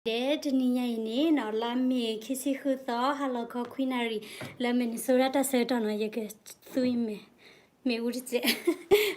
ဂီၤလၢအဂ့ၤဒဲး တနံၤညါအံၤန့ၣ်နီၤ လါမ့ၤခံဆံဃုသီ ဟါလီၤခီခွံနၣ်ရံၣ် လၢ Minnesota တၢ်ဆၢကတီၢ်နီၤ ယကသူအံၤမ့ၢ် မ့ၣ်အူတစဲး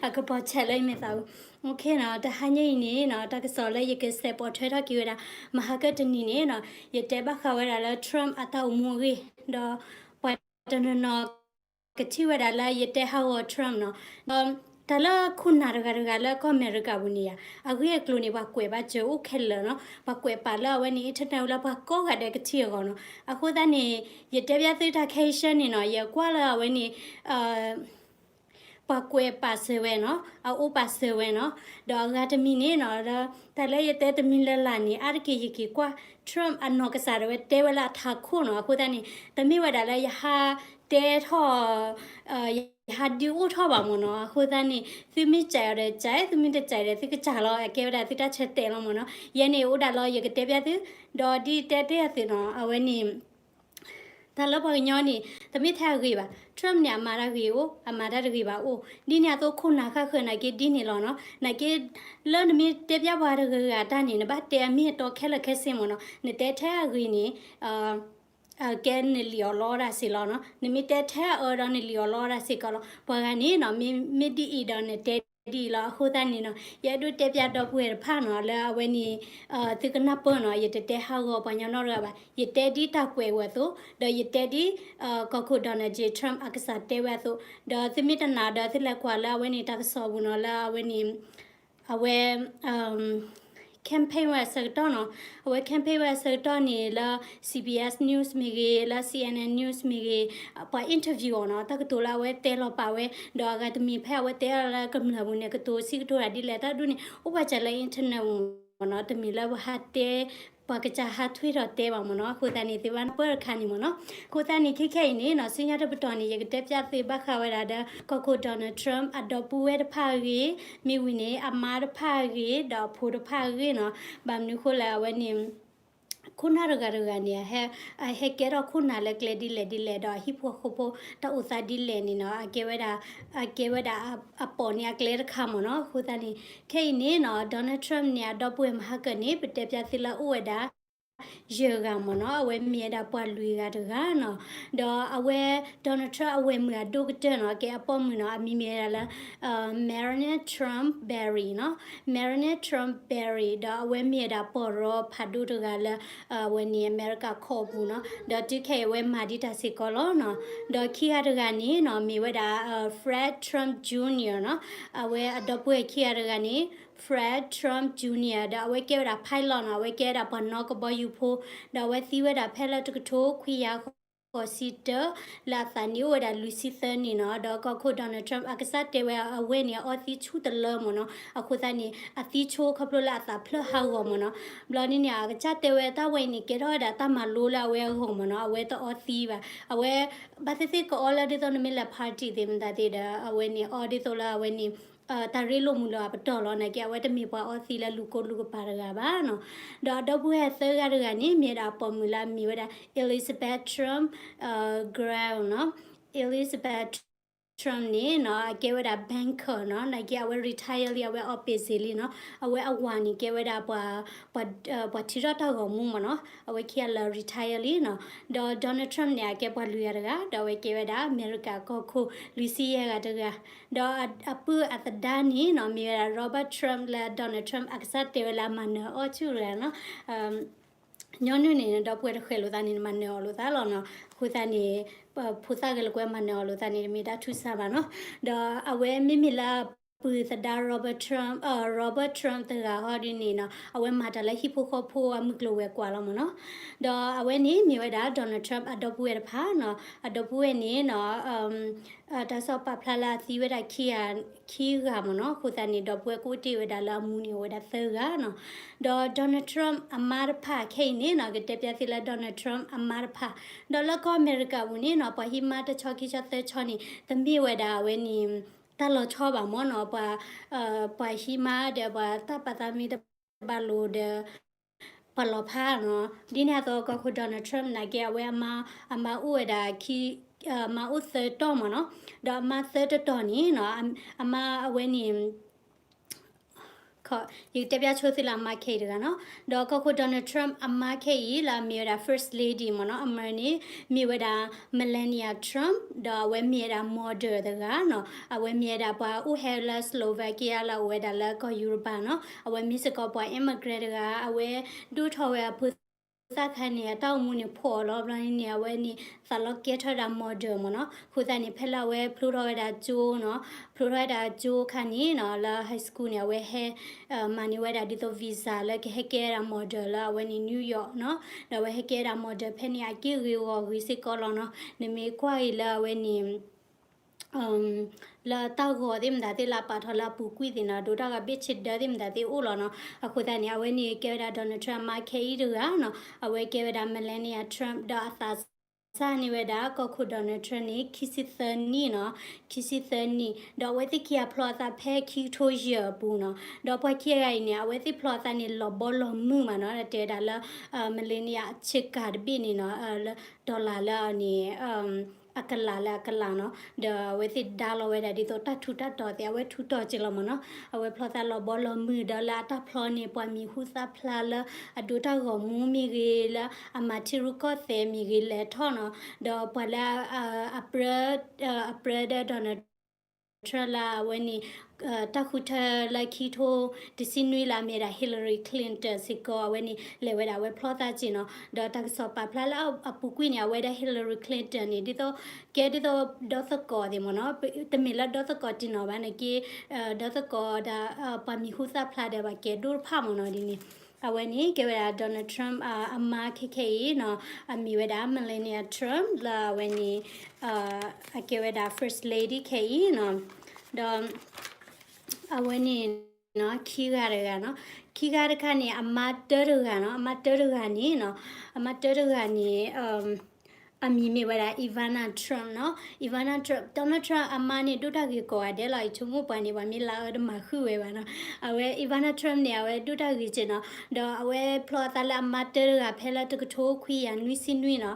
အကပီၤဆဲးလၢအံၤမ့ၢ်သးအူ OK နီၤ တဟါညါအံၤန့ၣ်နီၤ တၢ်ကစီၣ်လၢယကစဲးပိာ်ထွဲထီၣ်က့ၤဝဲဒၣ် မဟါကတနံၤန့ၣ်နီၤ ယတဲဘၣ်ဃးဝဲဒၣ်လၢ Trump အတၢ်အိၣ်မူအဂ့ၢ် ဒီးပှၤတနီၤနီၤ ကထံၣ်ဝဲဒၣ်လၢယတဲဟးဂီၤ Trump နီၤ ဒီးတၢ်လၢခိၣ်နၢ်တဂၤတဂၤလၢကီၢ်အမဲရကၤပူၤန့ၣ်ယါ အဂ့ၢ်အကျိၤန့ၣ် ပှၤကွဲးဘၣ်စၢၤအိၣ်ခဲလၢာ်နီၤ ပှၤကွဲးပာ်လၢအဝဲန့ၣ် internet လၢပှၤကိးဂၤဒဲးကထံၣ်အဂီၢ်နီၤ အဃိသတးန့ၣ် ယတဲပျၢ်သုတၢ်ခဲအံၤဆၢန့ၣ်နီၤ ယကွၢ်လၢအဝဲန့ၣ် ပှၤကွဲးပာ်စၢၤဝဲနီၤ အအိၣ်ပာ်စၢၤဝဲနီၤ ဒီးအဂၤတမံၤန့ၣ်နီၤ တၢ်လၢယတဲတမံၤလၢ်လၢ်န့ၣ် အါတက့ၢ်ယက့ၤကွၢ် Trump အနီၢ်ကစၢ်ဒၣ်ဝဲတဲဝဲလၢအထးခိၣ်နီၤ အဃိသတးန့ၣ် တမ့ၢ်ဝဲဒၣ်လၢယဟးတဲထီၣ် ယဟးဒုးအိၣ်ထီၣ်ဘၣ်မ့ၢ်နီၤ အဃိသတးန့ၣ် သုမ့ၢ်စံးအီၤဒီးစံး သုမ့ၢ်တစံးဒီးသုကစၢ်လီၤ အကဲဝဲဒၣ်သုတၢ်ဆၢတဲာ်လီၤမ့ၢ်နီၤ ယဲန့ၣ်အိၣ်ဒၣ်လီၤ ယကတဲပျၢ်သု ဒီးဒ်တဲတ့ၢ်အသုးနီၤ အဝဲန့ၣ် တၢ်လၢပှၤကညီန့ၣ် တမ့ၢ်ထဲအဂ့ၤဘၣ် Trump န့ၣ် အမၤတၢ်ဂ့ၤအိၣ် အမၤတၢ်တဂ့ၤဘၣ်အိၣ် ဒ်န့ၣ်အသိးခိၣ်နၢ်ဃၣ်ဃၢၤနာ်က့ဒ်န့ၣ်လီၤနီၤ နာ်က့ လၢနမ့ၢ်တဲပျၢ်ပှၤတဂၤဂၤတၢ်န့ၣ် နဘၣ်တဲအမ့ၢ်အတီခဲလၢာ်ခဲဆ့မ့ၢ်နီၤ နတဲထဲအဂ့ၤန့ၣ် ကဲနလံာ်အီၤလီအီၤဒၣ်စ့ၢ်လီၤနီၤ နမ့ၢ်တဲထဲအအၢဒီးနလံာ်အီၤလီအီၤဒၣ်စ့ၢ်ကီးလီၤ ပှၤဂၤန့ၣ်နီၤ မ့ၢ်ဒ်အံၤဒီးနတဲဒ်အံၤလီၤ အဃိသတးန့ၣ်နီၤ ယအဲၣ်ဒိးတဲပျၢ်ဒီပုၢ်ဝဲၢ်တဖၣ်နီၤ လၢအဝဲန့ၣ် သုကနၢ်ပၢၢ်နီၤ ယတတဲဟးဂီၤပှၤညီနီတဂၤဘၣ် ယတဲဒ်တၢ်ကွဲးဝဲအသိး ဒီးယတဲဒ် ကီၢ်ခိၣ် Donald J Trump အကစၢ်တဲဝဲအသိး ဒီးသုမ့ၢ်တနာ်ဒီးသုလဲၤကွၢ်လၢအဝဲန့ၣ်တၢ်ကစီၣ်ပူၤနီၤ လၢအဝဲန့ၣ် အဝဲ campaign ဝဲအဆၢကတီၢ်နီၤ အဝဲ campaign ဝဲအဆၢကတီၢ်န့ၣ် လၢ C B S News မ့ၢ်ဂ့ၤ လၢ C N N News မ့ၢ်ဂ့ၤ ပှၤ interview အီၤနီၤ တၢ်ကတိၤလၢအဝဲတဲလီၤပာ်ဝဲ ဒီးအဂၤတမံၤဖဲအဝဲတဲလီၤလၢကမျၢၢ်ပူၤန့ၣ် ကတိၤစံးကတိၤတၢ်ဒ်လဲၣ် တၢ်ဒ်န့ၣ် အိၣ်ပာ်စၢၤလၢ internet ပူၤမ့ၢ်နီၤ တမ့ၢ်လၢပှၤဟးတဲ ပှၤကစၢ်ဟးထွဲထီၣ်တဲဘၣ်မ့ၢ်နီၤ အဃိသတးန့ၣ် သုဘၣ်နၢ်ပၢၢ်တခါန့ၣ်မ့ၢ်နီၤ အဃိသတးန့ၣ် ခဲခဲအံၤန့ၣ်နီၤ ဆူညါတပတီၢ်န့ၣ် ယကတဲပျၢ်သုဘၣ်ဃးဝဲဒၣ်ဒီး ကီၢ်ခိၣ် Donald Trump အဒီပုၢ်ဝဲၢ်တဖၣ်အဂ့ၢ် မ့ၢ်ဝံၤန့ၣ် အမါတဖၣ်အဂ့ၢ် ဒီးအဖိတဖၣ်အဂ့ၢ်နီၤ ဘၣ်မနုၤဃိလဲၣ် အဝဲန့ၣ် ခိၣ်နၢ်တဂၤတဂၤန့ၣ် အဟဲကဲထီၣ်ခိၣ်နၢ်လၢကျဲဒ်လဲၣ်ဒ်လဲၣ် ဒီးအဟံၣ်ဖိဃီဖိတၢ်အိၣ်သးဒ်လဲၣ်န့ၣ်နီၤ အကဲဝဲဒၣ် အကဲဝဲဒၣ်အပိာ်န့ၢ်အကျဲတခါမ့ၢ်နီၤ အဃိသတးန့ၣ် ခဲအံၤန့ၣ်နီၤ Donald Trump န့ၣ် အဒီပုၢ်ဝဲၢ်မဟါကၢန့ၣ် ပတဲပျၢ်သုလၢအိၣ်ဝဲဒၣ် ယဲၢ်ဂၤမ့ၢ်နီၤ အဝဲမ့ၢ်ဝဲဒၣ်ပှၤလွံၢ်ဂၤတဂၤနီၤ ဒီးအဝဲ Donald Trump အဝဲၢ်မုၣ်အဒိၣ်ကတၢၢ်နီၤ ကဲအပိာ်မုၣ်နီၤ အမံၤမ့ၢ်ဝဲဒၣ်လၢ Melania Trump Barry နီၤ Melania Trump Barry ဒီးအဝဲမ့ၢ်ဝဲဒၣ်ပီၢ်ရီဖးဒိၣ်တဂၤလၢ အဝဲန့ၣ် အမဲရကၤကီၢ်ပူၤနီၤ ဒီးတုၤခဲအံၤအဝဲမၤဒံးတၢ်စ့ၢ်ကီးလီၤနီၤ ဒီးခံဂၤတဂၤန့ၣ်နီၤ မ့ၢ်ဝဲဒၣ် Fred Trump Junior နီၤ အဝဲအဒီပုၢ်ဝဲၢ်ခံဂၤတဂၤန့ၣ် Fred Trump Junior ဒီးအဝဲကဲဝဲဒၣ် pilot နီၤ အဝဲကဲဝဲဒၣ်ပှၤနီၣ်ကဘီယူၤဖိ ဒီးအဝဲသံဝဲဒၣ်ဖဲလၢတကထိခွံကယၤဃိးဆံတၢ လၢအသးနံၣ်အိၣ်ဝဲဒၣ်လွံၢ်ဆံသၢနံၣ်နီၤ ဒီးကီၢ်ခိၣ် Donald Trump အကစၢ်တဲဝဲအဝဲန့ၣ် အအီသံဆူၣ်တလၢမ့ၢ်နီၤ အဃိသတးန့ၣ် အသံဆိခီဖျိလၢအသးဖျၢၣ်ဟးဂီၤမ့ၢ်နီၤ ဘျီန့ၣ်န့ၣ် အကစၢ်တဲဝဲတၢ်ဝဲအံၤန့ၣ် ကဲထီၣ်ဝဲဒၣ်တၢ်မၤလိလၢအဝဲအဂီၢ်မ့ၢ်နီၤ အဝဲတအီသံဘၣ် အဝဲ ဘၣ်သ့ၣ်သ့ၣ်ကအီလၢဒ်သိးနမ့ၢ်လဲၤ party သ့ၣ်မတၤသ့ၣ်ဒီး အဝဲန့ၣ်အီဒ်သိးလၢအဝဲန့ၣ် တၢ်ရ့လိာ်မုာ်လၢၤအပတီၢ်လီၤ နာ်က့အဝဲတမ့ၢ်ပှၤအီသံလၢလူၤကိလူၤကပၤတဂၤဘၣ်နီၤ ဒီးအဒီပုၢ်ဝဲၢ်သၢဂၤတဂၤန့ၣ် မ့ၢ်ဝဲဒၣ်ပိာ်မုၣ်လၢအမံၤဝဲဒၣ် Elizabeth Trump Grant နီၤ Elizabeth Trump န့ၣ်နီၤ အကဲဝဲဒၣ် banker နီၤ နာ်က့အဝဲ retire လံ အဝဲအီပ့ၤစ့ၤလံနီၤ အဝဲအဝၤန့ၣ်ကဲဝဲဒၣ်ပှၤ ပှၤထံထီၣ်တၢ်ဂီၤမူမ့ၢ်နီၤ အဝဲခံဂၤလၢ retire လံနီၤ ဒီး Donald Trump န့ၣ် အကဲပှၤလွံၢ်ဂၤတဂၤ ဒီးအဝဲကဲဝဲဒၣ်အမဲရကၤကီၢ်ခိၣ်လွံၢ်ဆံယဲၢ်ဂၤတဂၤ ဒီးအပုၢ်အသဒါန့ၣ်နီၤ မ့ၢ်ဝဲဒၣ် Robert Trump လၢ Donald Trump အကစၢ်တဲဝဲလၢအမၤနၢၤအီၣ်ဆူၣ်တဂၤနီၤ ညီနုၢ်န့ၣ် ဒီပုၢ်ဝဲၢ်တဃဲၤလိာ်သးန့ၣ် နမၤနၢၤအီၤလိာ်သးလီၤနီၤ အဃိသတးန့ၣ် ဖိသၣ်ဂဲၤလိာ်ကွဲမၤနၢၤအီၤလိာ်သးန့ၣ် တမ့ၢ်တၢ်ထူးဆါဘၣ်နီၤ ဒီးအဝဲမ့မ့ၢ်လၢအပုၢ်သဒါ Robert Trump Robert Trump တဂၤဟီဒ်န့ၣ်နီၤ အဝဲမၤတၢ်လၢဟံၣ်ဖိဃီဖိအမုၢ်ကျိၤဝဲၤကွာ်လီၤမ့ၢ်နီၤ ဒီးအဝဲန့ၣ်မ့ၢ်ဝဲဒၣ် Donald Trump အဒီပုၢ်ဝဲၢ်တဖၣ်နီၤ အဒီပုၢ်ဝဲၢ်န့ၣ်နီၤ တၢ်ကစီၣ်ပာ်ဖျါလၢအသံဝဲဒၣ်ခံဂၤမ့ၢ်နီၤ အဃိသတးန့ၣ် ဒီပုၢ်ဝဲၢ်ကအိၣ်တ့ၢ်ဝဲဒၣ်လၢအမူန့ၣ် အိၣ်ဝဲဒၣ်သၢဂၤနီၤ ဒီး Donald Trump အမါတဖၣ်ခဲအံၤန့ၣ်နီၤ ကတဲပျၢ်သုလၢ Donald Trump အမါတဖၣ် ဒီးလၢကီၢ်အမဲရကၤပူၤန့ၣ်နီၤ ပှၤဟံးမါတဆီခံဆီသၢဆီန့ၣ် တမ့ၢ်ဝဲဒၣ်အဝဲန့ၣ် တၢ်လီၤဆီဘၣ်မ့ၢ်နီၤ ပှၤ ပှၤဟံးမါဒီးပှၤတၢ်ပာ်သးမ့ၢ်တဘၣ်လိာ်ဒီး ပှၤလီၤဖးနီၤ ဒ်န့ၣ်အသိးကီၢ်ခိၣ် Donald Trump နာ်က့အဝဲအမါ အမါအိၣ်ဝဲဒၣ် အမါအိၣ်သၢတီၢ်မ့ၢ်နီၤ ဒီးအမါသၢတတီၢ်န့ၣ်နီၤ အမါအဝဲန့ၣ် ယကတဲပျၢ်ဆိသုလၢအမါခဲအံၤတဂၤနီၤ. ဒီးကီၢ်ခိၣ် Donald Trump အမါခဲအံၤလၢအမ့ၢ်ဝဲဒၣ် First Lady မ့ၢ်နီၤ, အမါန့ၣ် မ့ၢ်ဝဲဒၣ် Melania Trump, ဒီးအဝဲမ့ၢ်ဝဲဒၣ် model တဂၤနီၤ. အဝဲမ့ၢ်ဝဲဒၣ်ပှၤအိၣ်ဟဲလၢ Slovakia လၢအအိၣ်ဝဲဒၣ်လၢကီၢ်ယူရပၤနီၤ. အဝဲမ့ၢ်စ့ၢ်ကီးပှၤ immigrant တဂၤ, အဝဲဒိၣ်ထီၣ်ဝဲအဖိသၣ်ခါန့ၣ် အတၢ်အိၣ်မူန့ၣ်ဖှီၣ်လီၤ. ဘျီန့ၣ် အဝဲန့ၣ် သးလီကဲထီၣ်ဝဲဒၣ် model မ့ၢ်နီၤ. အဃိသတးန့ၣ် ဖဲလၢအဝဲဖျိထီၣ်ဝဲဒၣ်ကၠိနီၤ, ဖျိထီၣ်ဝဲဒၣ်ကၠိခါန့ၣ်နီၤ, လၢ high school န့ၣ် အဝဲဟဲ မၤန့ၢ်ဝဲဒၣ်ဒ်သိး visa လၢကဟဲကဲဝဲဒၣ် model လၢအဝဲန့ၣ် New York နီၤ. ဒီးအဝဲဟဲကဲဝဲဒၣ် model ဖဲန့ၣ် အက့ၢ်ဂ့ၤဂီၢ်ဂ့ၤစ့ၢ်ကီးလီၤနီၤ. နမ့ၢ်ကွၢ်အံၤလၢအဝဲန့ၣ် လၢတၢ်ဂီၤသ့ၣ်မတၤသ့ၣ်လၢအပာ်ထီၣ်လၢအပူၤကွံာ်သ့ၣ်နီၤ, ဒိးတၢ်ဂီၤဘ့ၣ်ဆ့ဒၢသ့ၣ်မတၤသ့ၣ်အိၣ်လီၤနီၤ. အဃိသတးန့ၣ် အဝဲန့ၣ်ကဲဝဲဒၣ် Donald Trump အမါခဲအံၤတဂၤနီၤ. အဝဲကဲဝဲဒၣ် Melania Trump ဒီးအသးစၢ်န့ၢ်ဝဲဒၣ် ကီၢ်ခိၣ် Donald Trump န့ၣ် ခံဆံသၢနံၣ်နီၤ, ခံဆံသၢနံၣ်. ဒီးအဝဲသ့ၣ်ခံဂၤဖျီအသးဖဲခံကထိယဲၢ်အပူၤနီၤ. ဒီးပှၤခံဂၤအံၤန့ၣ် အဝဲသ့ၣ်ဖျီအသးန့ၣ် လီၤဘီလီၤမုၢ်မးနီၤ, တဲဝဲဒၣ်လၢ Melania အဆ့ကၤတဘ့ၣ်န့ၣ်နီၤ, လၢ dollar လၢအန့ၣ် အကလးလၢအကလးနီၤ. ဒီးအဝဲသ့ၣ်ဒါလီၤဝဲဒၣ်ဒ်သိးတၢ်ထူးတၢ်တီၤသ့ၣ် အဝဲထူးတီၤက့ၤလီၤမ့ၢ်နီၤ. အဝဲဖျီသးလီၤဘီလီၤမုၢ်ဒီးလၢအတၢ်ဖျီန့ၣ် ပှၤမံၤဟူသၣ်ဖျါလၢအဒိတၢ်ဂီၤမူမ့ၢ်ဂ့ၤ လၢအမၤထံရူၢ်ကီၢ်သဲးမ့ၢ်ဂ့ၤလဲၤထီၣ်နီၤ. ဒီးပှၤလၢ အပြၢ အပြၢဒီး Donald Trump လၢအဝဲန့ၣ် တၢ်ဃုထၢလၢခံကထိတဆံနွံလၢအမ့ၢ်ဝဲဒၣ် Hillary Clinton စ့ၢ်ကီး အဝဲန့ၣ် လဲၤဝဲဒၣ်အဝဲဖျီသးက့ၤနီၤ. ဒီးတၢ်ကစီၣ်ပာ်ဖျါလၢအပူၤကွံာ်န့ၣ် အဝဲဒၣ် Hillary Clinton န့ၣ် ဒ်သိး ကဲဒ်သိးဒီသကိးသ့ၣ်မ့ၢ်နီၤ, တမ့ၢ်လၢဒီသကိးတံၢ်နီၤဘၣ်န့ၣ်က့ ဒီသကိးဒီး ပှၤမံၤဟူသၣ်ဖျါဒီးပှၤကဲဒိၣ်တဖၣ်မ့ၢ်နီၤဒ်န့ၣ်. အဝဲန့ၣ် ကဲဝဲဒၣ် Donald Trump အမါခဲခဲအံၤနီၤ, အမံၤဝဲဒၣ် Melania Trump လၢအဝဲန့ၣ် အကဲဝဲဒၣ် First Lady ခဲအံၤနီၤ. ဒီး အဝဲန့ၣ်နီၤ ခံဂၤတဂၤနီၤ, ခံဂၤတခါန့ၣ် အမါတၢတဂၤနီၤ, အမါတၢတဂၤန့ၣ်နီၤ, အမါတၢတဂၤန့ၣ် အမံၤမ့ၢ်ဝဲဒၣ် Ivana Trump နီၤ, Ivana Trump, Donald Trump အမါန့ၣ် ဒိၣ်တၢ်ဂ့ၤကိးဂၤဒဲးလီၤ, ယဆိကမိၣ်ပှၤန့ၣ် ပှၤမ့ၢ်လၢအအၢတမၤဃုာ်ဝဲဘၣ်နီၤ, အဝဲ Ivana Trump န့ၣ် အဝဲဒိၣ်တၢ်ဂ့ၤက့နီၤ, ဒီးအဝဲဖျီအသးလၢအမါတၢတဂၤဖဲလၢတကထိခွံကယၤနွံဆံနွံနီၤ,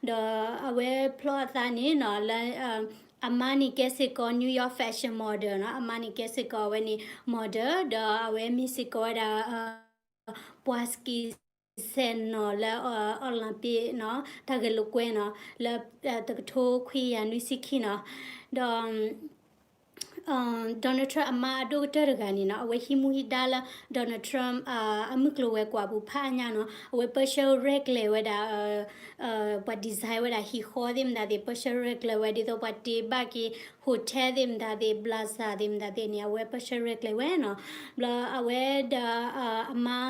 ဒီးအဝဲဖျီအသးန့ၣ်နီၤ လၢ အမါန့ၣ်ကဲစ့ၢ်ကီး New York fashion model နီၤ, အမါန့ၣ်ကဲစ့ၢ်ကီးအဝဲန့ၣ် model ဒီးအဝဲမ့ၢ်စ့ၢ်ကီးဝဲဒၣ် ပှၤ ski ဆဲးနီၤလၢ Olympic နီၤ, တၢ်ဂဲၤလိာ်ကွဲနီၤ, လၢ တကထိခွံကယၤနွံဆံခံနီၤ, ဒီး Donald Trump အမါအဒိၣ်ကတၢၢ်တဂၤန့ၣ်နီၤ, အဝဲဟံးမူဟံးဒါလၢ Donald Trump အမုၢ်ကျိၤဝဲၤကွာ်ပူၤဖးအါညါနီၤ, အဝဲပၢဆှၢရဲၣ်ကျဲၤဝဲဒၣ် ပှၤ design ဝဲဒၣ်ဟံၣ်ဃီသ့ၣ်မတၤသ့ၣ်, ပၢဆှၢရဲၣ်ကျဲၤဝဲဒ်သိးပှၤတ့ဘၣ်က့ၤ hotel သ့ၣ်မတၤသ့ၣ်, plaza သ့ၣ်မတၤသ့ၣ်န့ၣ် အဝဲပၢဆှၢရဲၣ်ကျဲၤဝဲနီၤ. ဘျီအဝဲဒီး အမါ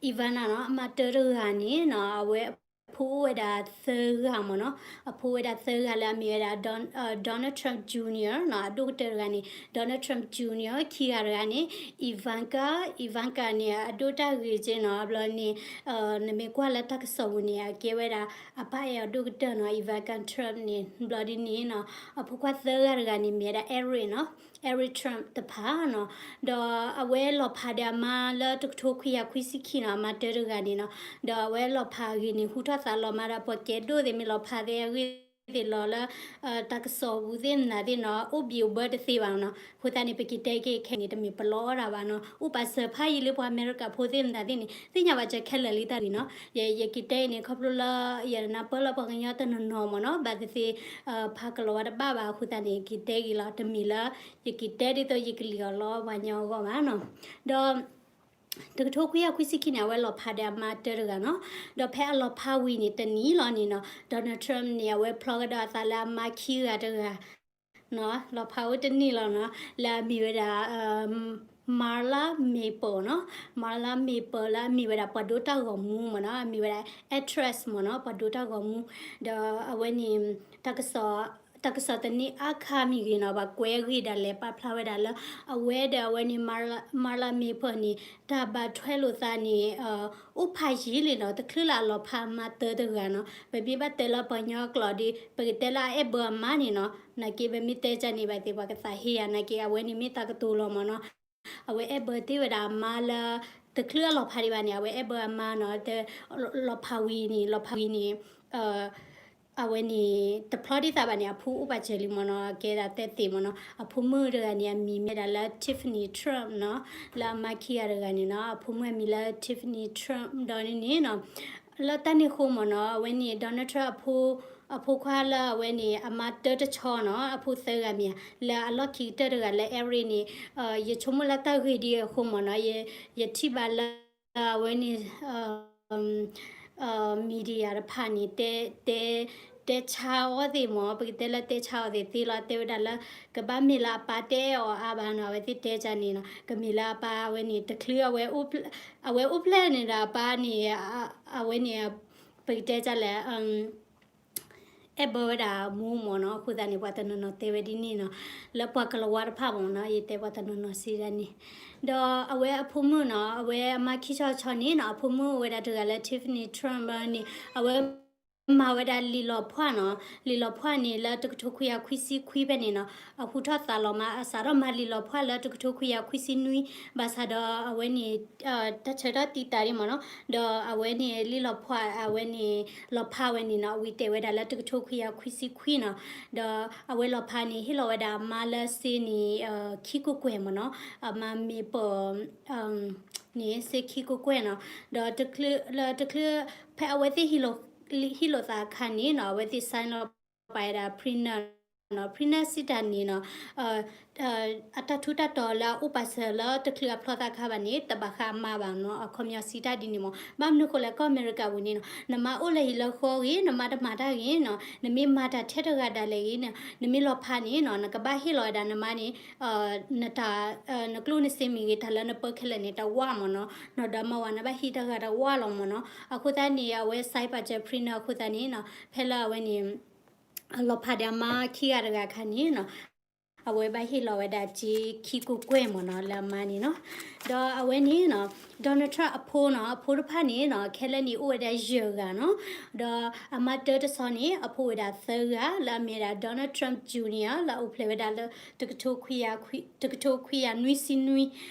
Ivana နီၤ, အမါတၢတဂၤန့ၣ်နီၤ, အဝဲအဖိအိၣ်ဝဲဒၣ်သၢဂၤမ့ၢ်နီၤ, အဖိဝဲဒၣ်သၢဂၤလၢအမ့ၢ်ဝဲဒၣ် Don- Donald Trump Junior နီၤ, အဒိၣ်ကတၢၢ်တဂၤန့ၣ် Donald Trump Junior, ခံဂၤတဂၤန့ၣ် Ivanka, Ivanka န့ၣ် အဒိၣ်တၢ်ဂ့ၤက့နီၤ, ဘျီန့ၣ် နမ့ၢ်ကွၢ်လၢတၢ်ကစီၣ်ပူၤန့ၣ် အကဲဝဲဒၣ် အပၢ်အဲၣ်အဒိၣ်ကတၢၢ်နီၤ, Ivanka Trump န့ၣ်, ဘျီဒ်န့ၣ်နီၤ, အဖိခွါသၢဂၤတဂၤန့ၣ် မ့ၢ်ဝဲဒၣ် Eric နီၤ, Eric Trump တဖၣ်နီၤ, ဒီးအဝဲလီၤဖးဒီးအမါလၢတကထိခွံကယၤခွံဆံခံနီၤ, အမါတၢတဂၤန့ၣ်နီၤ, ဒီးအဝဲလီၤဖးအဂ့ၢ်န့ၣ် ဟူထီၣ်သးလီၤမးဒီး ပှၤကဲဒိၣ်သ့ၣ်မ့ၢ်လီၤဖးသ့အဂ့ၢ်သ့ၣ်လီၤလၢ တၢ်ကစီၣ်ပူၤသ့ၣ်မတၤသ့ၣ်နီၤ, အိၣ်ဘံၣ်အိၣ်ဘၢတသ့ဘၣ်နီၤ. အဃိသတးန့ၣ် ပက့ၤတဲက့ၤခဲအံၤန့ၣ် တမ့ၢ်ပလီအီၣ်တၢ်ဘၣ်နီၤ, အိၣ်ပာ်စၢၤဖးယံာ်လၢပှၤအမဲရကၤဖိသ့ၣ်မတၤသ့ၣ်န့ၣ် သ့ၣ်ညါဘၣ်စၢၤခဲလၢာ်လံတၢ်ဂ့ၢ်နီၤ. ယ ယက့ၤတဲအံၤန့ၣ် ခီဖျိလၢ ယနၢ်ပၢၢ်လၢပှၤကညီတနီၤနီၤမ့ၢ်နီၤ, ဘၣ်သ့ၣ်သ့ၣ် ဖးကလီၤဝဲတဘၣ်ဘၣ်, အဃိသတးန့ၣ် က့ၤတဲက့ၤလီၤ, တမ့ၢ်လၢ ယက့ၤတဲဒ်သိးယကလံၣ်အီၤလီၤပှၤကညီအဂီၢ်ဘၣ်နီၤ. ဒီး တကထိခွံကယၤခွံဆံခံန့ၣ် အဝဲလီၤဖးဒီးအမါတၢတဂၤနီၤ. ဒီးဖဲအလီၤဖးဝံၤန့ၣ် တနံၤလီၤန့ၣ်နီၤ, Donald Trump န့ၣ် အဝဲဖျီကဒီးအသးလၢအမါခံဂၤတဂၤ လီၤဖးဝဲတနံၤလီၤနီၤ, လၢအမ့ၢ်ဝဲဒၣ် Marla Maple နီၤ, Marla Maple လၢအမ့ၢ်ဝဲဒၣ်ပှၤဒိတၢ်ဂီၤမူမ့ၢ်နီၤ, အမ့ၢ်ဝဲဒၣ် actress မ့ၢ်နီၤ, ပှၤဒိတၢ်ဂီၤမူ, ဒီးအဝဲန့ၣ် တၢ်ကစီၣ် တၢ်ကစီၣ်သန့အခါမ့ၢ်ဂ့ၤနီၤ, ပှၤကွဲးအဂ့ၢ်ဒၣ်လဲာ်ပာ်ဖျါဝဲဒၣ်လၢ အဝဲဒီးအဝဲန့ၣ် Marla Maple န့ၣ် တၢ်ဘၣ်ထွဲလိာ်သးန့ၣ် အိၣ်ဖးယံာ်လံနီၤ, တချုးလၢအလီၤဖးအမါတၢတဂၤနီၤ, ပမ့ၢ်ဘၣ်တဲလၢပှၤကညီအကျိာ်ဒီး ပကတဲလၢအအဲၣ်ဘၢအမါန့ၣ်နီၤ, နာ်က့ ပမ့ၢ်တဲကန့ၣ်ဘၣ်သ့ၣ် ပှၤကသးဟ့ယၤ, နာ်က့ အဝဲန့ၣ်မ့ၢ်တၢ်ကတိၤလီၤမ့ၢ်နီၤ. အဝဲအဲၣ်ဘၢတ့ၢ်ဝဲဒၣ်အမါလၢ တချုးအလီၤဖးဒံးဘၣ်န့ၣ် အဝဲအဲၣ်ဘၢအမါနီၤ, လီၤဖးဝံၤန့ၣ် လီၤဖးဝံၤန့ၣ် အဝဲန့ၣ် တဖျီဒ်သိးဘၣ်န့ၣ် အဖိအိၣ်ပာ်စၢၤလံမ့ၢ်နီၤ, ကဲဒၣ်တဲသ့ၣ်မ့ၢ်နီၤ, အဖိမုၣ်တဂၤန့ၣ် အမံၤမ့ၢ်ဝဲဒၣ်လၢ Tiffany Trump နီၤ, လၢအမါခံဂၤတဂၤန့ၣ်နီၤ, အဖိမုၣ်အမံၤလၢ Tiffany Trump ဒီးန့ၣ်နီၤ, လၢတၢ်န့ၣ်အဃိမ့ၢ်နီၤ, အဝဲန့ၣ် Donald Trump အဖိ အဖိခွါလၢအဝဲန့ၣ် အမါတၢတဆီနီၤ, အဖိသၢဂၤမ့ၢ်ဧါ, လၢအလီၢ်ခံကတၢၢ်တဂၤလၢ Eric န့ၣ်, ယဆိကမိၣ်လၢတၢ်ဂ့ၢ်ဒ်အံၤအဃိမ့ၢ်နီၤ, ယထံၣ်ဘၣ်လၢ အဝဲန့ၣ် media တဖၣ်န့ၣ် တဲ တဲ တဲဆါအီၤသ့ၣ်မ့ၢ်, ပကတဲလၢတဲဆါအီၤသ့ၣ်သ့လီၤ, တဲဝဲဒၣ်လၢ ကဘၣ်မ့ၢ်လၢအပၢ်တဲအီၤအါဘၣ်နီၤ, အဝဲသ့ၣ်တဲကန့ၣ်နီၤ, ကမ့ၢ်လၢအပၢ်အဝဲန့ၣ် တချုးအဝဲ အဝဲအိၣ်ဖျဲၣ်န့ၣ်ဒီးအပၢ်န့ၣ်, အဝဲန့ၣ် ပကတဲကလဲၣ် အဲၣ်ဘၢဝဲဒၣ်မူမ့ၢ်နီၤ, အဃိသတးန့ၣ် ပှၤတနီၤနီၤတဲဝဲဒ်န့ၣ်နီၤ, လၢပှၤကလၤဝါတဖၣ်မ့ၢ်နီၤ, ယတဲပှၤတနီၤနီၤစံးဒ်န့ၣ်, ဒီးအဝဲအဖိမုၣ်နီၤ, အဝဲအမါခံဆီဆီန့ၣ်နီၤ, အဖိမုၣ်အိၣ်ဝဲဒၣ်တဂၤလၢ Tiffany Trump န့ၣ်, အဝဲမၤဝဲဒၣ်လံာ်လီၤဖှၣ်နီၤ, လံာ်လီၤဖှၣ်န့ၣ် လၢတကထိခွံကယၤခွံဆံခွံဖဲန့ၣ်နီၤ, အဟူထီၣ်သါလီၤမး အစးထီၣ်မၤလံာ်လီၤဖှၣ်လၢတကထိခွံကယၤခွံဆံနွံ, ဘၣ်ဆၣ်ဒီးအဝဲန့ၣ် တၢ်ဆၢထၢၣ်တံာ်တာ်ဒ်မ့ၢ်နီၤ, ဒီးအဝဲန့ၣ် လံာ်လီၤဖှၣ် အဝဲန့ၣ် လီၤဖးဝဲန့ၣ်နီၤ, ဝံၤတဲဝဲဒၣ်လၢတကထိခွံကယၤခွံဆံခွံနီၤ, ဒီးအဝဲလီၤဖးန့ၣ် ဟ့ၣ်လီၤဝဲဒၣ်အမါလၢစ့န့ၣ် ခံကကွဲၢ်မ့ၢ်နီၤ, အမါမ့ၢ်ပၢၢ် န့ၣ် စ့ခံကကွဲၢ်နီၤ, ဒီးတချုးလၢတချုး ဖဲအဝဲသ့ၣ် ဟ့ၣ်လိာ်သးအခါန့ၣ်နီၤ, အဝဲသ့ၣ် sign လီၤပာ်ဝဲဒၣ် prenup နီၤ, prenup စံးတၢ်န့ၣ်နီၤ, အတၢ်ထူးတၢ်တီၤလၢအအိၣ်ပာ်စၢၤလၢတချုးအဖျီသးအခါဘၣ်န့ၣ် တဘၣ်ဃးအမါဘၣ်နီၤ, အခီပညီစံးတၢ်ဒ်န့ၣ်မ့ၢ်, ဘၣ်မနုၤဃိလဲၣ် ကီၢ်အမဲရကၤပူၤန့ၣ်နီၤ, နမါအိၣ်လၢဟံၣ်လၢဃီဂ့ၤ, နမါတမၤတၢ်ဂ့ၤနီၤ, နမ့ၢ်မၤတၢ်ထဲတဂၤဒၣ်လဲာ်ဂ့ၤန့ၣ်, နမ့ၢ်လီၤဖးန့ၣ်နီၤ, နကဘၣ်ဟ့ၣ်လီၤဝဲဒၣ်နမါန့ၣ် နတၢ် နကျိၣ်နစ့မ့ၢ်ဂ့ၤ တၢ်လၢနပၢခဲလၢာ်န့ၣ် တဝၣ်မ့ၢ်နီၤ, နီၢ်ဒီမါဝၤ နဘၣ်ဟံးတဂၤတဝၣ်လီၤမ့ၢ်နီၤ, အဃိသတးန့ၣ် အဝဲ sign ပာ်စၢၤ prenup အဃိသတးန့ၣ်နီၤ, ဖဲလၢအဝဲန့ၣ် အလီၤဖးဒီးအမါခံဂၤတဂၤအခါန့ၣ်နီၤ, အဝဲဘၣ်ဟ့ၣ်လီၤဝဲဒၣ်စ့ခံကကွဲၢ်မ့ၢ်နီၤ လၢအမါန့ၣ်နီၤ, ဒီးအဝဲန့ၣ်နီၤ Donald Trump အဖိနီၤ အဖိတဖၣ်န့ၣ်နီၤ ခဲလၢာ်န့ၣ်အိၣ်ဝဲဒၣ်ယဲၢ်ဂၤနီၤ, ဒီးအမါတၢတဆီန့ၣ် အဖိအိၣ်ဝဲဒၣ်သၢဂၤ လၢအမ့ၢ်ဝဲဒၣ် Donald Trump Junior လၢအအိၣ်ဖျဲၣ်ဝဲဒၣ်လၢ တကထိခွံကယၤနွံဆံနွံ,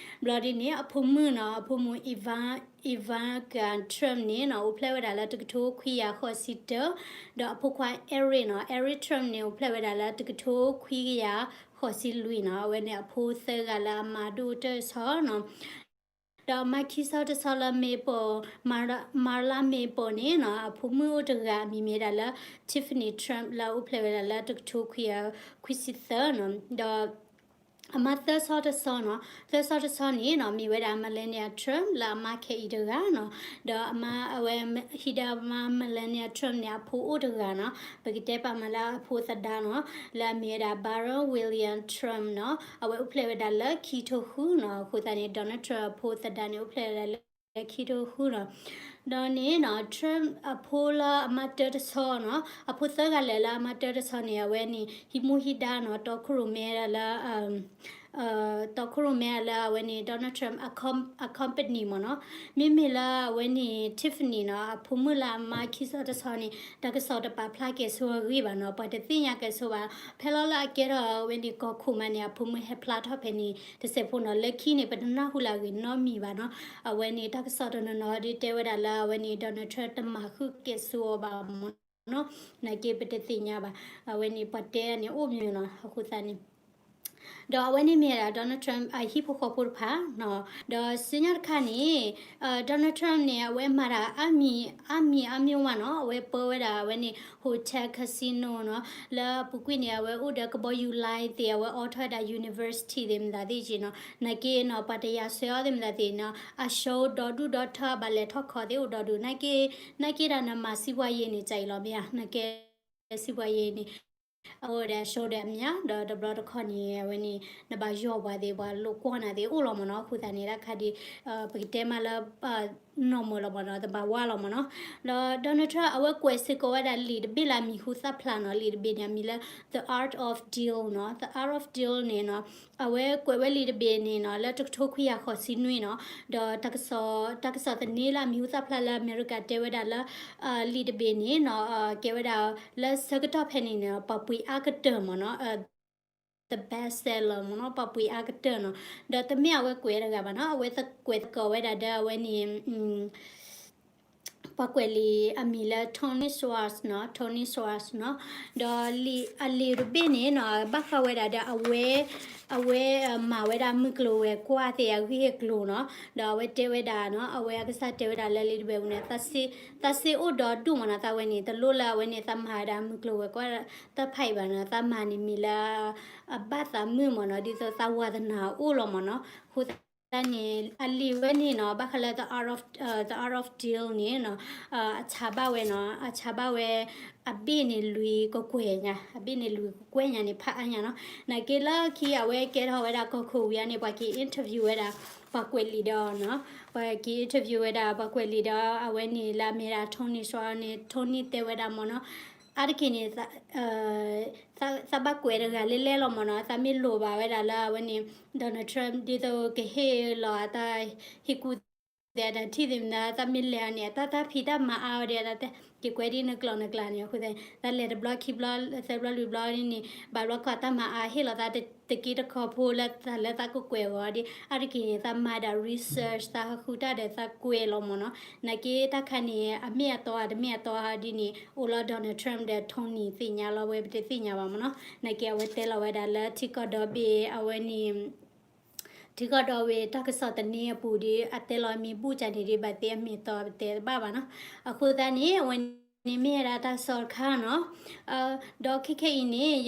ဘျီဒ်န့ၣ် အဖိမုၣ်နီၤ အဖိမုၣ် Ivanka Trump န့ၣ်နီၤ အိၣ်ဖျဲၣ်ဝဲဒၣ်လၢတကထိခွံကယၤဃိးဆံတၢ, ဒီးအဖိခွါ Eric နီၤ Eric Trump န့ၣ် အိၣ်ဖျဲၣ်ဝဲဒၣ်လၢတကထိခွံကယၤဃိးဆံလွံၢ်နီၤ, အဝဲန့ၣ်အဖိသၢဂၤလၢအမါဒိၣ်တၢၢ်ဆီနီၤ ဒီးအမါခံဆီတဆီလၢ Maple, Marla Maple န့ၣ်နီၤ အဖိမုၣ်အိၣ်တဂၤ အမံၤမ့ၢ်ဝဲဒၣ်လၢ Tiffany Trump လၢအအိၣ်ဖျဲၣ်ဝဲဒၣ်လၢတကထိခွံကယၤခွံဆံသၢနီၤ, ဒီးအမါသၢဆီတဆီနီၤ, သၢဆီတဆီန့ၣ်နီၤ မ့ၢ်ဝဲဒၣ် Melania Trump လၢအမါခဲအံၤတဂၤနီၤ, ဒီးအမါအဝဲ ဟံးဒီးအမါ Melania Trump န့ၣ် အဖိအိၣ်တဂၤနီၤ, ပကတဲပာ်မးလၢအဖိသဒါနီၤ, လၢအမ့ၢ်ဝဲဒၣ် Baron William Trump နီၤ, အဝဲအိၣ်ဖျဲၣ်ဝဲဒၣ်လၢခံထိဃုနီၤ, အဃိသတးန့ၣ် Donald Trump အဖိသဒါန့ၣ် အိၣ်ဖျဲၣ်ဝဲဒၣ်လၢခံထိဃုနီၤ, ဒီးန့ၣ်နီၤ Trump အဖိလၢအမါတၢတဆီနီၤ, အဖိသၢဂၤလၢာ်လၢအမါတၢတဆီန့ၣ် အဝဲန့ၣ် ဟံးမူဟံးဒါနီၤ, တီခိၣ်ရိၣ်မဲဒၣ်လၢ တီခိၣ်ရိၣ်မဲလၢအဝဲန့ၣ် Donald Trump အ company မ့ၢ်နီၤ, မ့မ့ၢ်လၢအဝဲန့ၣ် Tiffany နီၤ အဖိမုၣ်လၢအမါခံဆီတဆီန့ၣ် တၢ်ကစီၣ်တပာ်ဖျါကဲၣ်ဆိအဂ့ၢ်ဘၣ်နီၤ, ပှၤတသ့ၣ်ညါကဲၣ်ဆိဘၣ်, ဖဲလီၤလၢအကဲထီၣ်အဝဲန့ၣ်ကီၢ်ခိၣ်မးန့ၣ် အဖိမုၣ်ဟဲဖျါထီၣ်ဖဲန့ၣ် တစဲးဖိနီၤ, လၢခံန့ၣ် ပတနၢ်ဟူလၢအဂ့ၢ်နီတမံၤဘၣ်နီၤ, အဝဲန့ၣ်တၢ်ကစီၣ်တနီၤနီၤဒ်တဲဝဲဒၣ်လၢအဝဲန့ၣ် Donald Trump တမၤဃုာ်ကဲၣ်ဆိအီၤဘၣ်မ့ၢ်နီၤ, နာ်က့ပတသ့ၣ်ညါဘၣ်, အဝဲန့ၣ်ပှၤတဲန့ၣ်အိၣ်မ့ၢ်နီၤ, အဃိသတးန့ၣ် ဒီးအဝဲန့ၣ်မ့ၢ်ဒၣ် Donald Trump အဟံၣ်ဖိဃီဖိတဖၣ်နီၤ, ဒီးဆူညါတခါန့ၣ် Donald Trump န့ၣ် အဝဲမၤတၢ်အါမံၤ အါမံၤအါမံၤဝဲနီၤ, အဝဲပၢဝဲဒၣ်အဝဲန့ၣ် hotel casino နီၤ, လၢအပူၤကွံာ်န့ၣ် အဝဲအိၣ်ဒီးကဘီယူၤလါသ့ၣ် အဝဲအိးထီၣ်ဝဲဒၣ် university သ့ၣ်မတၤသ့ၣ်နီၤ, နာ်က့နီၤ ပှၤတယာ်ဆွဲအီၤသ့ၣ်မတၤသ့ၣ်နီၤ, အshowဒီဒူၣ်ဒီထၢဘၣ်လဲၤထီၣ်ခီသ့ၣ်အိၣ်ဒီဒူၣ်, နာ်က့ နာ်က့ဒၣ်နမၤစံးပှၤယ့ၤန့ၣ် ကၢ်အံၤလီၤမ့ၢ်ဧါ, နာ်က့ စံးပှၤယ့ၤန့ၣ် အဝဲဒၣ်showဒီးအမ့ၢ်ဧါ, ဒီးတဘျီတခီၣ်န့ၣ် အဝဲန့ၣ် နဘၣ်ယီၢ်ပှၤသ့ၣ် ပှၤလိာ်ကွီၢ်နၤသ့ၣ်အိၣ်လီၤမ့ၢ်နီၤ, အဃိသတးန့ၣ် တၢ်ခါဒ် ပကတဲမးလၢ နီၢ်မၢလီၤမ့ၢ်နီၤ, တဘၣ်ဝါလီၤမ့ၢ်နီၤ, ဒီး Donald Trump အဝဲကွဲးစ့ၢ်ကီးဝဲဒၣ်လံာ်တဘ့ၣ်လၢအမံၤဟူသၣ်ဖျါနီၤ, လံာ်တဘ့ၣ်န့ၣ် အမံၤလၢ The Art of Deal နီၤ, The Art of Deal န့ၣ်နီၤ, အဝဲကွဲးဝဲလံာ်တဘ့ၣ်န့ၣ်နီၤ လၢတကထိခွံကယၤဃိးဆံနွံနီၤ, ဒီး တၢ်ကစီၣ်သန့လၢအမံၤဟူသၣ်ဖျါလၢအမဲရကၤတဲဝဲဒၣ်လၢ လံာ်တဘ့ၣ်န့ၣ်နီၤ, ကဲဝဲဒၣ်လၢဆၢကတီၢ်ဖဲန့ၣ်န့ၣ် ပှၤပှ့ၤအါကတၢၢ်မ့ၢ်နီၤ, the best seller မ့ၢ်နီၤ, ပှၤပှ့ၤအါကတၢၢ်နီၤ, ဒီးတမ့ၢ်အဝဲကွဲးတဂၤဘၣ်နီၤ, အဝဲကွဲးသကိးဝဲဒၣ်ဒီးအဝဲန့ၣ် ပှၤကွဲးလံာ်အမံၤလၢ Tony Schwarz နီၤ, Tony Schwarz နီၤ, ဒီးလံာ်အလံာ်တဘ့ၣ်န့ၣ်နီၤ ဘၣ်ဃးဝဲဒၣ်ဒီးအဝဲ အဝဲမၤဝဲဒၣ်မုၢ်ကျိၤဝဲၤကွာ်သ့ၣ်အဂ့ၢ်အကျိၤနီၤ, ဒီးအဝဲတဲဝဲဒၣ်နီၤ အဝဲအကစၢ်တဲဝဲဒၣ်လၢလံာ်တဘ့ၣ်ပူၤန့ၣ် သးစ့အိၣ်ဒီဒူၣ်မ့ၢ်နီၤ, သးဝဲန့ၣ် တလိၣ်လၢအဝဲန့ၣ် သးမၤဝဲဒၣ်မုၢ်ကျိၤဝဲၤကွာ် တၢ်ဖးအံၤဘၣ်နီၤ, သးမၤန့ၣ်မ့ၢ်လၢ အဘၣ်သးမုာ်မ့ၢ်နီၤ, ဒ်သိးသးဝါသနာအိၣ်လီၤမ့ၢ်နီၤ, အဃိသတးန့ၣ် အလံာ်ဝဲန့ၣ်နီၤ ဘၣ်ဃးလၢ The Art of, 呃, The Art of Deal န့ၣ်နီၤ, အဆါဘၣ်ဝဲနီၤ, အဆါဘၣ်ဝဲ အဘ့ၣ်န့ၣ်လွံၢ်ကကွဲၢ်ညါ, အဘ့ၣ်န့ၣ်လွံၢ်ကကွဲၢ်ညါန့ၣ် ဖးအါညါနီၤ, နာ်က့လၢခံအဝဲကဲထီၣ်ဝဲဒၣ်ကီၢ်ခိၣ်ဝံၤအံၤန့ၣ် ပှၤက့ၤ interview ဝဲဒၣ် ပှၤကွဲးလံာ်ဒီးနီၤ, ပှၤက့ၤ interview ဝဲဒၣ်ပှၤကွဲးလံာ်ဒီး အဝဲန့ၣ်လၢအမ့ၢ်ဒၣ် Tony Schwarz န့ၣ် Tony တဲဝဲဒၣ်မ့ၢ်နီၤ, အါတက့ၢ်န့ၣ် သးဘၣ်ကွဲးတဂၤလဲၣ်လဲၣ်လီၤမ့ၢ်နီၤ, သးမ့ၢ်လိၣ်ဘၣ်ဝဲဒၣ်လၢအဝဲန့ၣ် Donald Trump ဒ်သိးကဟ့ၣ်လီၤအတၢ်ဟ့ၣ်ကူၣ်သ့အတၢ်ထံၣ်သ့ၣ်မနုၤ သးမ့ၢ်လဲၤအီၤန့ၣ် အတၢ်တၢ်ဖံးတၢ်မၤအါဝဲဒီး တၢ်က့ၤကွဲဒ်နကျိၤနကျါန့ၣ် အဃိသတးန့ၣ် သးလဲၤတဘျီခံဘျီ သၢဘျီလွံၢ်ဘျီန့ၣ် ဘၣ်ဘျီကီးတၢ်မၤအါဟ့ၣ်လီၤသးတက့တခီဖိလၢသးလၢသးကကွဲးအီၤ ဒ်အါတက့ၢ်န့ၣ် သးမၤဒၣ် research သးဟးဃုတၢ်ဒီးသးကွဲးလီၤမ့ၢ်နီၤ, နာ်က့တၢ်ခါန့ၣ် အမ့ၢ်အတီဧါတမ့ၢ်အတီဧါဒ်န့ၣ် အိၣ်လီၤ Donald Trump ဒီး Tony သ့ၣ်ညါလီၤ ဝဲပတသ့ၣ်ညါဘၣ်မ့ၢ်နီၤ, နာ်က့အဝဲတဲလီၤဝဲဒၣ်လၢထံကီၢ်ဒီဘ့ၣ်အဝဲန့ၣ် ထံကီၢ်ဒီဘ့ၣ်တၢ်ကစီၣ်သန့အပူၤဒီး အတဲလီၤအမံၤဘူၣ်ကၢ်န့ၣ်ဒီး ဘၣ်သ့အမ့ၢ်တီပတဲတဘၣ်ဘၣ်နီၤ, အဃိသတးန့ၣ် အဝဲန့ၣ်မ့ၢ်ဝဲဒၣ်တၢ်ကစီၣ်တခါနီၤ, ဒီးခဲခဲအံၤန့ၣ်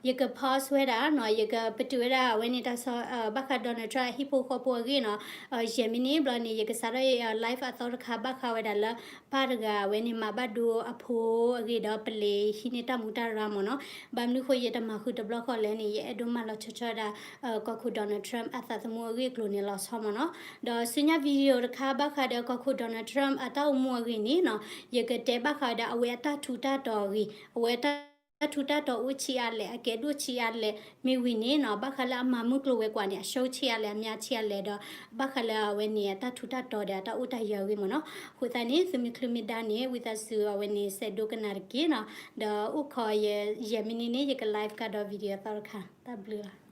ယက pause ဝဲဒၣ်နီၤ, ယကပတုာ်ဝဲဒၣ်အဝဲန့ၣ်တၢ်ကစီၣ် ဘၣ်ဃး Donald Trump အဟံၣ်ဖိဃီဖိအဂ့ၢ်နီၤ, ယဲၢ်မံးနံးဘျီန့ၣ် ယကစးထီၣ် live အသီတခါ ဘၣ်ဃးဝဲဒၣ်လၢ ပၢ်တဂၤအဝဲန့ၣ် မၤဘၣ်ဒိအဖိအဂ့ၢ်ဒီး ပလံးဟံးန့ၢ်တၢ်မူတၢ်ရၢ်မ့ၢ်နီၤ, ဘၣ်မနုၤဃိယတမၤဃုာ်တဘျီဃီလဲၣ်န့ၣ် ယအဲၣ်ဒိးမၤလီၤဆီဆီဝဲဒၣ် ကီၢ်ခိၣ် Donald Trump အသးသမူအဂ့ၢ်အကျိၤန့ၣ်လီၤဆီမ့ၢ်နီၤ, ဒီးဆူညါ video တခါ ဘၣ်ဃးဒီးကီၢ်ခိၣ် Donald Trump အတၢ်အိၣ်မူအဂ့ၢ်န့ၣ်နီၤ, ယကတဲဘၣ်ဃးဒီးအဝဲအတၢ်ထူးတၢ်တီၤအဂ့ၢ်, အဝဲတၢ်ထူးတၢ်တီၤအိၣ်ဆံးအါလဲၣ်, အကဲဒိၣ်ဆံးအါလဲၣ်, မ့ၢ်ဝံၤန့ၣ်နီၤ ဘၣ်ဃးလၢအမၤမုၢ်ကျိၤဝဲၤကွာ်န့ၣ် အရှုံးဆံးအါလဲၣ် အများဆံးအါလဲၣ်ဒီး ဘၣ်ဃးလၢအဝဲန့ၣ် အတၢ်ထူးတၢ်တီၤဒီးအတၢ်အိၣ်တၢ်ယၢၤအဂ့ၢ်မ့ၢ်နီၤ, အဃိသတးန့ၣ် သုမ့ၢ်ချုးမ့ၢ်ဒါန့ၣ် ဝံသးစူၤအဝဲန့ၣ် စဲးဒိကနၣ်တက့ၢ်နီၤ, ဒီးအိၣ်ခိးယဲ ယဲၢ်မံးနံးန့ၣ် ယက live ကဒီး video အသီတခါ, တၢ်ဘျုးလီၤ.